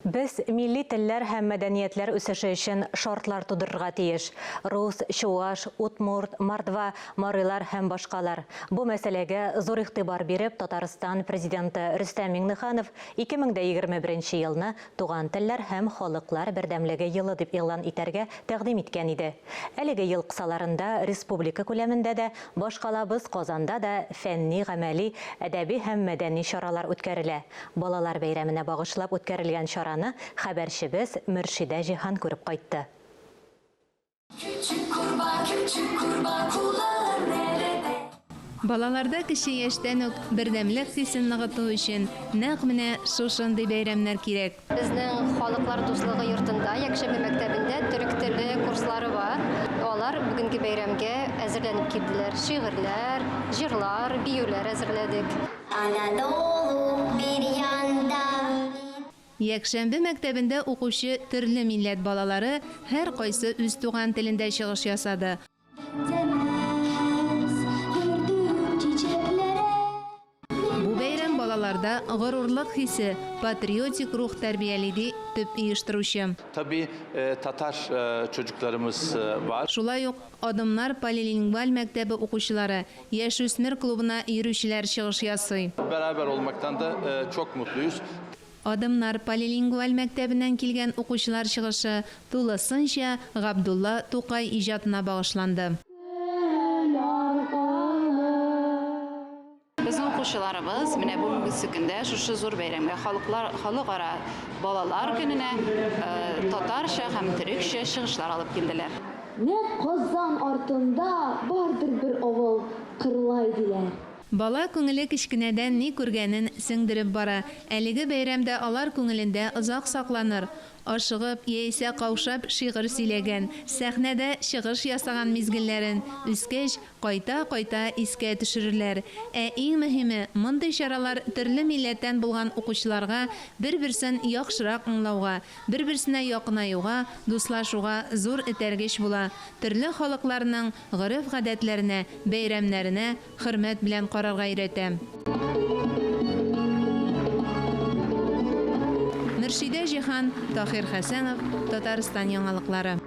Без милли телләр һәм мәдәниятләр үсеше өчен шартлар тудырырга тиеш. Рус, чуаш, удмурт, мордва, марилар һәм башкалар. Бу мәсьәләгә зур игътибар биреп, Татарстан Президенты Рөстәм Миңнеханов 2021 елны Туган телләр һәм халыклар бердәмлеге елы дип игълан итәргә тәкъдим иткән иде. Әлеге ел кысаларында республика күләмендә дә, башкалабыз Казанда да фәнни-гамәли, әдәби һәм мәдәни чаралар үткәрелә. Балалар бәйрәменә багышлап үткәрелгән чараны хәбәрчебез Мөршидә Җиһан күреп кайтты. Балаларда кече яшьтән үк бердәмлек хисен ныгыту өчен нәкъ менә шушындый бәйрәмнәр кирәк. Безнең Халыклар дуслыгы йортында, якшәмбе мәктәбендә төрек теле курслары бар. Алар бүгенге бәйрәмгә әзерләнеп килделәр. Шигырьләр, җырлар, биюләр әзерләдек. Анадолу бер янда. Якшәмбе мәктәбендә укучы төрле милләт балалары һәркайсы үз туган телендә чыгыш ясады. Бу бәйрәм балаларда горурлык хисе, патриотик рух тәрбияли, ди төп оештыручы. Tabii татар çocuklarımız var. Шулай ук Адымнар полилингваль мәктәбе укучылары, Яшүсмер клубына йөрүчеләр чыгыш ясый. Beraber olmaktan da çok mutluyuz. Адымнар полилингваль мәктәбеннән килгән укучылар чыгышы тулысынча Габдулла Тукай иҗатына багышланды. Безнең укучыларыбыз менә бүгенгесе көндә шушы зур бәйрәмгә, халыклар, халыкара балалар көненә татарча һәм төрекчә чыгышлар алып килделәр. Нәкъ Казан артында бардыр бер авыл, Кырлай диләр. Бала күңеле кечкенәдән ни күргәнен сеңдереп бара. Әлеге бәйрәм дә алар күңелендә озак сакланыр. Ашыгып яисә каушап шигырь сөйләгән, сәхнәдә чыгыш ясаган мизгелләрен, үскәч, кайта-кайта искә төшерерләр. Ә иң мөһиме, мондый чаралар төрле милләттән булган укучыларга бер-берсен яхшырак аңлауга, бер-берсенә якынаюга, дуслашуга зур этәргеч була, төрле халыкларның гореф-гадәтләренә, бәйрәмнәренә хөрмәт белән карарга өйрәтә. Мөршидә Җиһан, Таһир Хәсәнов, Татарстан яңалыклары.